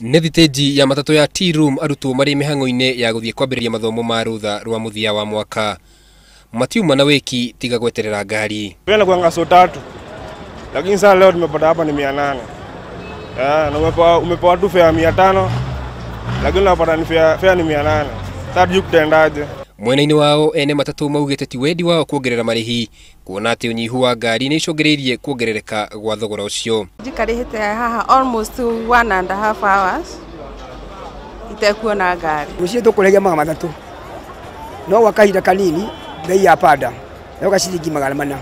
Nĩ thitĩnji ya matatũ ya Tea Room arutwo marĩ mĩhang'o-inĩ ya gũthiĩ kwambĩrĩria mathomo ma rũtha rwa mũthia wa mwaka. Matiuma na wĩki tiga gweterera ngari. Pia kwa so tatu. Lakini sasa leo tumepata hapa ni 800. Na umepewa tu fare 500. Lakini unapata ni fare ni 800. Sasa tutaendaje? Mwena-inĩ wao ene matatũ maugĩte ti wendi wao kuongerera marĩhi kuona atĩ ũnyihu wa ngari nĩ icũngĩrĩirie kuongerereka gwa thogora ũcio. Njikarĩte haha almost 1.5 hours itekuona ngari. Rũciũ tũkũrĩhagia 300 no gwa kahinda kanini bei ya panda yoka ciringi 400.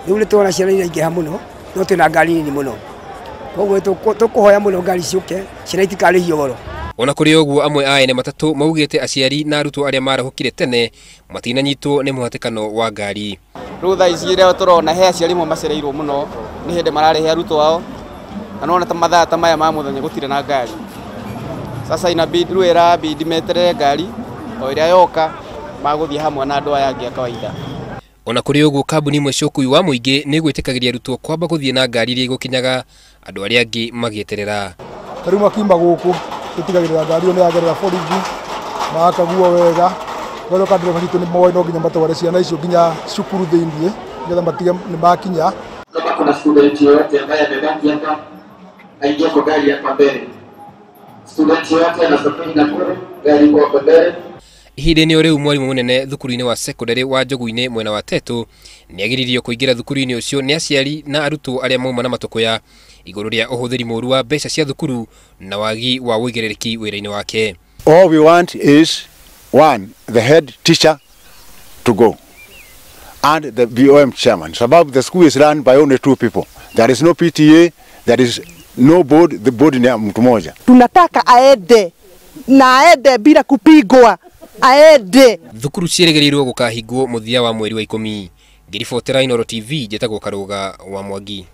Rĩu nĩ tũrona ciana iraingĩha mũno no twĩna ngari nini mũno, koguo tũkũhoya mũno ngari ciũke ciana itikarĩhio goro. Ona kũrĩ ũguo amwe a ene matatũ maugĩte aciari na arutwo arĩa marahũkire tene matinanyitwo nĩ mũhatĩkano wa ngari. Rĩu thaa ici rĩrĩa tũrona he aciari amwe macereirwo mũno nĩ hĩndĩ mararĩhe arutwo ao, na nĩwona ta mathaa ta maya ma mũthenya gũtirĩ na ngari. Sasa inabidi rĩu ĩrabidi meterere ngari o ĩrĩa yoka magũthiĩ hamwe na andũ aya angĩ a kawaida. Ona kũrĩ ũguo kambuni imwe cia ũkuui wa mũingĩ nĩ gwĩtĩkagĩria arutwo kwamba gũthiĩ na ngari iria igũkinyaga andũ arĩa angĩ magĩeterera. Ta rĩu makiuma gũkũ tũtigagĩrĩra ngari ĩyo nĩ yagerera borithi magakaguo wega, tũgacoka ndereba citũ nĩ moĩ no nginya matware ciana icio nginya cukuru thĩiniĩ nĩgetha matige nĩ makinya. Kama kuna student yoyote ambaye amebaki hapa aingie kwa gari hapa mbele. Student yoyote anasafiri Nakuru, gari iko hapo mbele. Ihinda-inĩ o rĩu mwarimũ mũnene thukuru-inĩ wa secondary wa Njogu-inĩ mwena wa Tetu nĩagiririo kũingĩra thukuru-inĩ ũcio nĩ aciari na arutwo arĩa mauma na matũkũya igũrũ rĩa ũhũthĩri mũũru wa mbeca cia thukuru na wagi wa ũigĩrĩrĩki wĩra-inĩ wake. All we want is one, the head teacher to go and the BOM chairman. Sababu the school is run by only 2 people. There is no PTA, there is no board, the board ni mtu mmoja. Tunataka aende na aende bila kupigwa. Aende. Thukuru ciĩrĩgĩrĩirwo gũkahingwo mũthia wa mweri wa 10. Ngĩribotera Inooro TV njĩtagwo Karũga wa Mwangi.